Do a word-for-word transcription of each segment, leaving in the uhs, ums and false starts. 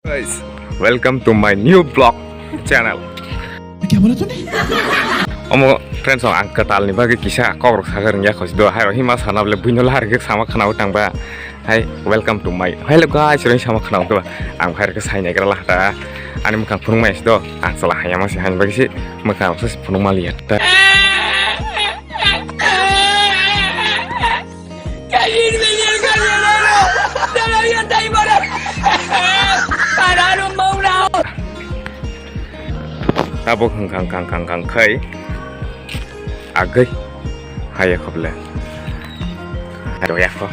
Guys, welcome to my new vlog channel. Omo friends, ang kwtal ni bagwi kisa kok rok sagar wngya khosi do, hai rok hima sana bole buino lahar khe sama khana utang ba. Hai, welcome to my, hello guys, roi sama khana utang ba. Ang hai rok sai nai gra lahta. Ani mwkhang phunuk mai do, ang sala hayama se hani bagwi se mwkhang rok se phunuk maliya. Abo khang khang khang khang khang khai agwi haya khoble. Haro yakho.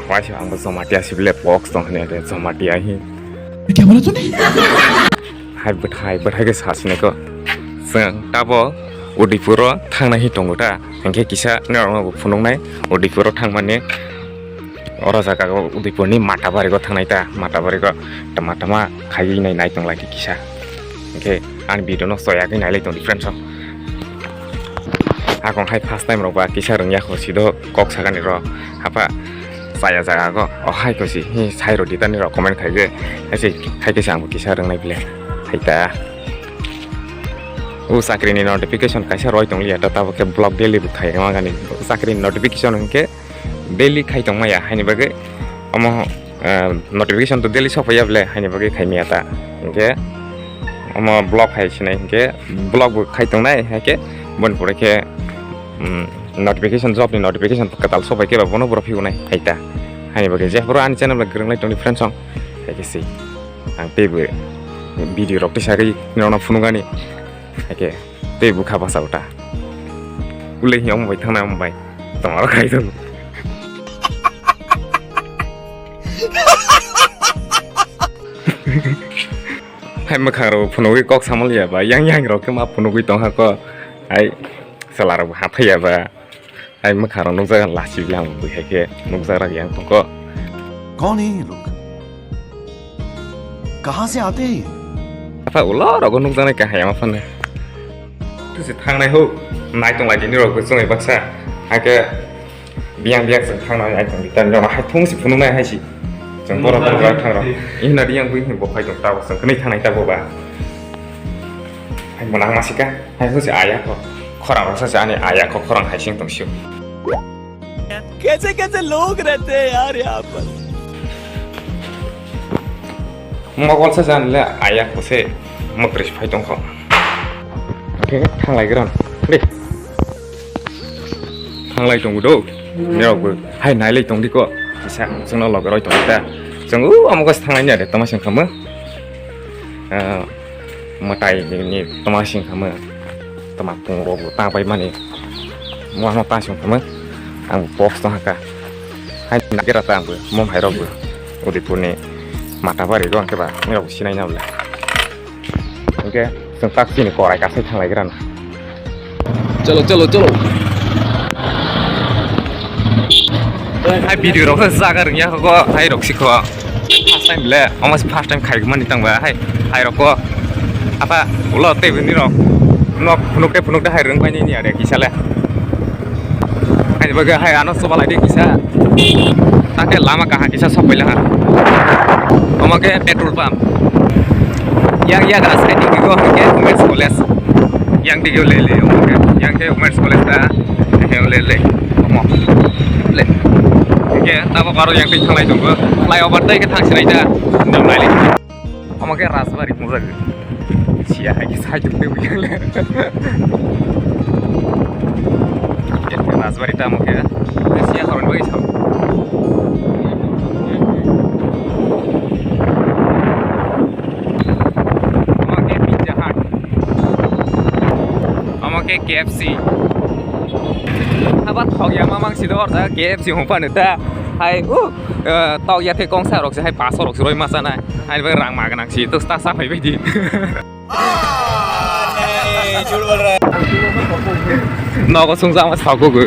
Waisa ang bo Jamatia sible box tong hane de Jamatia hi. Hai bwthai, bwthai khe sasinai ko. Chwng tabo Udaipuro thangnai hi tongo ta. Hinkhe kisa norokno bo phunuknai Udaipuro thangmani. Oro jaga o Udaipurni Matabarigo thangnai ta. Matabarigo tama tama khaiwi nai nai tonglai di kisa. Hinkhe ani video no soyagwi nailai tong di friends o. Akong hai first time rok ba kisa rwngya kho sido kok sakani ro hapha chaya jaga go o hai kho si hi sai rw di tani rok comment khai ge hai se khai khe se ang bo kisa rwngnai bile hai ta. O chakri ni notification kaisa roi tong liya ta tabo khe vlog daily bo khai ma gani chakri ni notification hwnkhe daily khai tong maya haini bagwi omo notification to daily sokpaiya bole haini bagwi khai maya ta hinkhe omo vlog hai sinai hinkhe vlog bo khai tongnai haikhe boni pore khe notification job ni notification kwtal sokpai khe ba bono borok phiunai hai ta haini bagwi jephuru ani channel bai kwrwnglai tongdi friends song haikhe se ang teibo video rok tisagwi norokno phunukani haikhe tei bwkha basa ota ulei hiya omo bai thangnai omo bai tongmarok khai tongo. Hai mwkhang rok phunugwi kok samaliya ba yang yang rok khe ma phunugwi tongha ko hai chwla rok bo haphaiya ba hai mwkhang rok nukjagani lachibwi ang bui hai khe nukjak rak yang tongko. कौन है ये लोग? कहाँ से आते हैं ये? Apha ulo rogo nukjaknai kahai ama phano. Tusi thangnai ho nai tonglai dini rok chwngwi baksa. Hake biyang biyang chwng thangnai ai tong bitan jona hai thung si phunuknai hai si. Chwng borok borok thang rok. Ih na riyang bui hini bo phai tong tabo chwng kwnwi thangnai tabo ba. Hai monang masika. Hai hose aya ko khorang rok sase ani aya ko khorang hai sing tong sio. कैसे कैसे लोग रहते हैं यार यहाँ पर। Mokol sase ani le aya ko se mokris phai tong kho. Oke thanglai gran. Deh. Thanglai tong do. Nirok bo hai nailai tong di ko. Kisa chwngno log roi tong ta. Chwng u amo ko thanglai ni ade tama sing khamu. Mwtai ni tama sing khamu. Tama pung rok bo ta bai mani. Mo ano ta sing khamu. Ang box to haka. Hai na gira ta ang bo mom hai rok bo. Udaipur ni Matabari rok ang khe ba. Nirok sinai na bole. Oke, chwng tak chini korai kasai thanglai gira na. Chalo, chalo, chalo. Hai video rok jaga rwngya kho hai rok sikho. First time le, omo first time khai mani tang ba hai, hai rok ko. Apa ulo tei bini rok. Nok phunuk tei phunuk tei hai rwng bai ni ni are kisa le. Hai bagwi hai ano soba lai de kisa. Take lama kaha kisa sok paila ha. Omo ke petrol pump. Yang ya gara side digi go ke Women's College. Yang digi le le omo ke. Yang ke Women's College ta. He le le. Omo. Le. Ke tabo baro yang digi thanglai tongo. Flyover tai ke thang sinai ta. Dam lai le. Omo khe Rajbari mojak. Siya hai khe sai tuk tei buya le. Rajbari ta omo khe. Siya khoroknwi bagwi sao. Omo khe Pizza Hut. Omo khe K F C. Haba thok ya mamang sido orja K F C hung phano ta. Hai, uh, eh, tok ya the kongsa rok se hai paso rok se roi ma chanai. Hai bai rang ma ganang si to sta sa phai bai di. नहीं, झूठ बोल रहा है। Nogo sung jama sa ko go.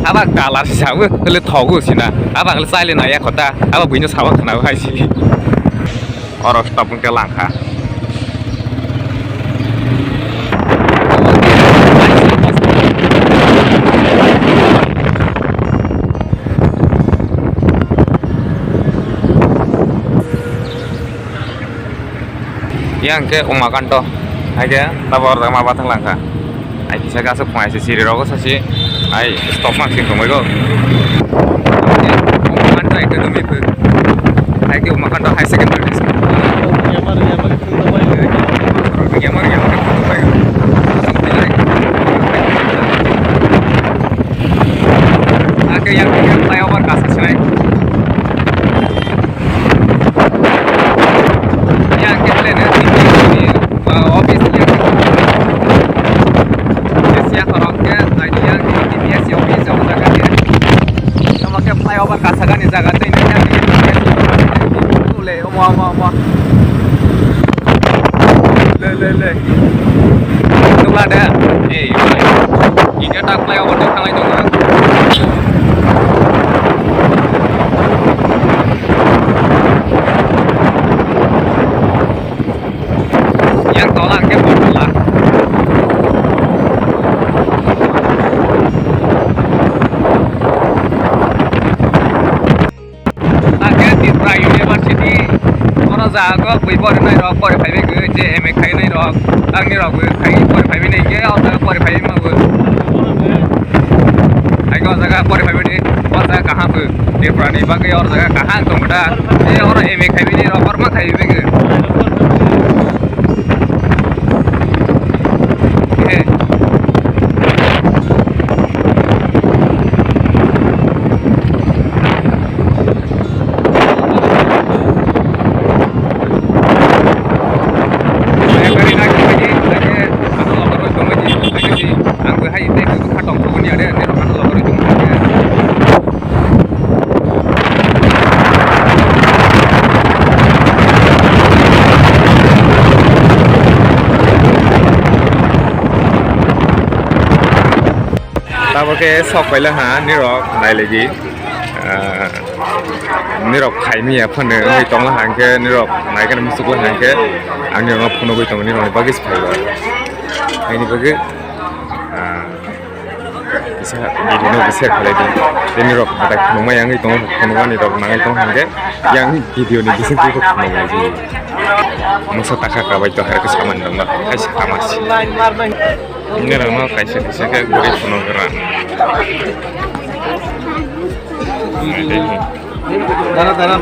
Aba kala si sa go, le thogo sina. Aba le sai le na ya khota. Aba buino sa ba khna hai si. Oro stop ke langkha. Yang ke Umakanto, hai ke tabor ma bathang langkha. Ai kisa gasa phung aise siri rogo sasi, ai stop ma sing tongoi go. Umakanto ai ke dumi phu. Hai ke Umakanto High Secondary School. Yamar, yamar, yamar. Ake yang, yang flyover kasa sinai. Yang kita lihat ini, ini, eh, office yang. Asia korok ke, tadi yang ini, ini Asia office yang jaga dia. Sama ke flyover kasa kan jaga tu ini yang ini. Tule, omo, omo, omo. Le, le, le. Tula da. Eh, ini tak flyover tu kangai tu. Yang tolak ke bola. Ake Tripura University, oro jago bui pori nai rok, pori phaibai gwi, je M A khai nai rok, ang ni rok bui khai pori phaibai nai, je oro pori phaibai ma bui. Hai ko jaga pori phaibai ni, o jaga kaham bui, Tripura ni bagwi o jaga kaham tong da, je oro M A khai bai ni rok, oro ma khai bai gwi. Eh. Tabo khe sok paila ha nirok nailegi. Ah, nirok khaimya phano wngwi tongla hangkhe, nirok naikhe musukla hangkhe, ang nirokno phunugwi tongo, nirokni bagwi se phaibo. Aini bagwi, ah, kisa video no share khlai di. Tei nirok batai phunukma yangwi tongo, phunukmani rok nangwi tong hangkhe, yang video ni bising twi phunukma di. Masa taka kabai to harke saman dongba, kaisa kamasi. Nirokno kaisa kaisa khe guri phunukgra. Dara, dara.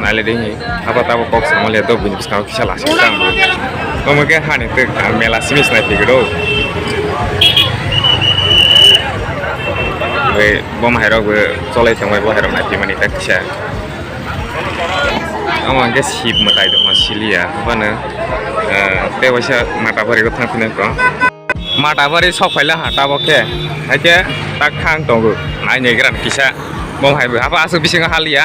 Naile de ni, abo tabo kok samaliya to buini bwskango kisa lasing tang bo. Omo khe hani twi mela simi sinai phikhe do. Bai bo mahairok bo cholai tongbai bo hairok nai phimani ta kisa. Omo hwnkhe Shib mwtai tongma siliya, bono, eh, tei waisa Matapari o thang phinai kho. Matapari sok phaila ha tabok khe, hai khe tak thang tongo, nai nai gran kisa, bo hai bo, abo aswk bisingo haliya.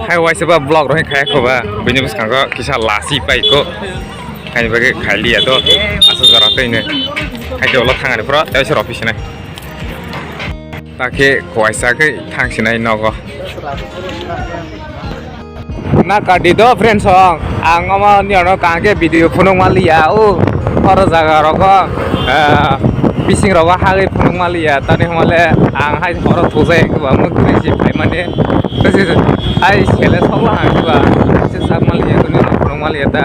Hai waisa ba vlog rok hai khai kho ba, bini bwskango kisa lasi pai kho, hai bagwi khai liya to, aswk jora twi nai, hai khe ulo thang ani phuru tei se rw phi sinai. Takhe kuaisa khe thang sinai nogo. Na kadi do friends song, ang omo ni ano kaham khe video phunuk maliya, o horo jaga rogo, eh, bising rogo hagwi phunuk maliya, tani hwnle ang hai horo thujai khe ba mukti si phai mani, hai sele sokla hang khe ba, se sak maliya, tuni phunuk maliya ta.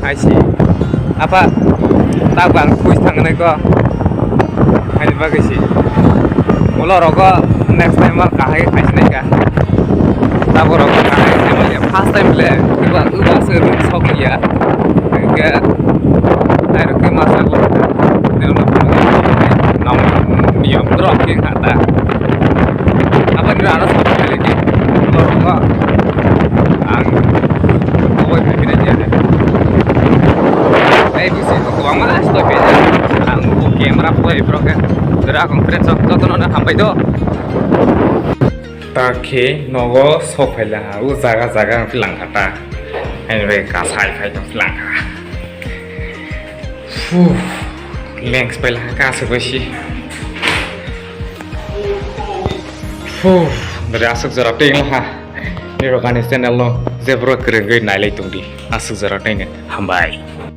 Hai si. Apa, tak bang kui thang nai ko. Hai bagwi si. Ulo rogo next time mal kahai khai sinai ka. Tabo rogo kahai khai mal ya. First time le, uba, uba se room sok ya. Ke, ai roke masa ko. Nang niyom drop ke khata. Apa ni rara sok lagi. Ulo rogo. Ang, obo hai phai phai ya. Ai bisi ko kwbangma stoi phai ya. Ang bo camera phai bro khe. Dara kong friend sok jotono na hambai do. Ta khe nogo sok phai la ha, o jaga jaga ang philang kha ta. Hai bai kasai phai tong philang kha. Fuh, lens phai la ha ka se bai si. Fuh, dara aswk jora teng la ha. Nirok ani channel no jebro kwrwngwi nailai tongdi. Aswk jora thaino hambai.